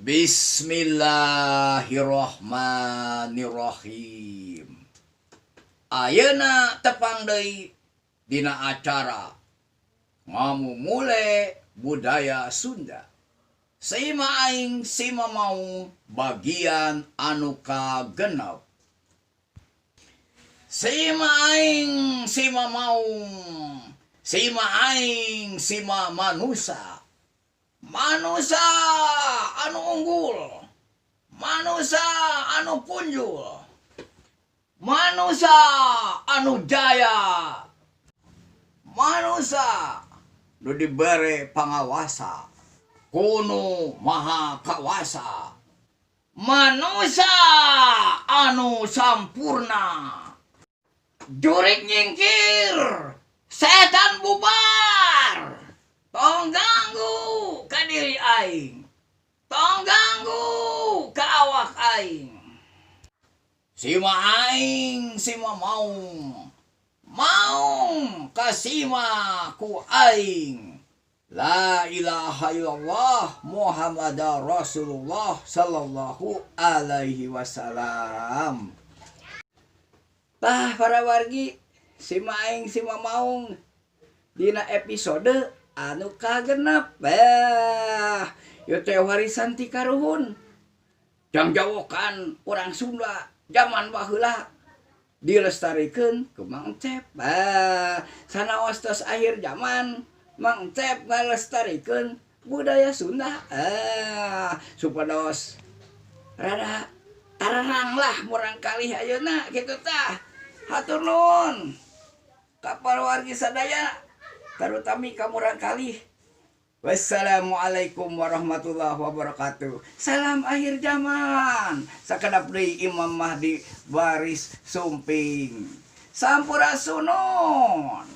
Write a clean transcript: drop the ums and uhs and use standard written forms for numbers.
Bismillahirrahmanirrahim. Ayeuna tepang deui dina acara Ngamumule Budaya Sunda. Sima aing sima maung bagian anu kagenep. Sima aing sima maung, sima aing sima manusa. Manusa anu unggul, manusa anu punjul, manusa anu jaya, manusa nu dibere pangawasa ku Nu Maha Kawasa, manusa anu sampurna. Jurig nyingkir, setan bubar. Tong ganggu ka diri aing, tong ganggu ka awak aing. Sima aing sima maung, maung kasima ku aing. La ilaha illallah Muhammad Rasulullah sallallahu alaihi wasallam. Tah, para wargi, sima aing sima maung dina episode anu kagenep. Eh, ieu teh warisan ti karuhun, jangjawokan urang Sunda zaman baheula dilestarikeun ku Mang Cep. Ah, sanaos tos akhir zaman, Mang Cep ngalestarikeun budaya Sunda. Ah, supados rada tararang lah murangkalih ayeuna kitu. Tah, hatur nuhun ka para wargi sadaya, tarutami ka murangkalih. Wassalamualaikum warahmatullahi wabarakatuh. Salam akhir zaman. Sakedap deui Imam Mahdi baris sumping. Sampurasunun.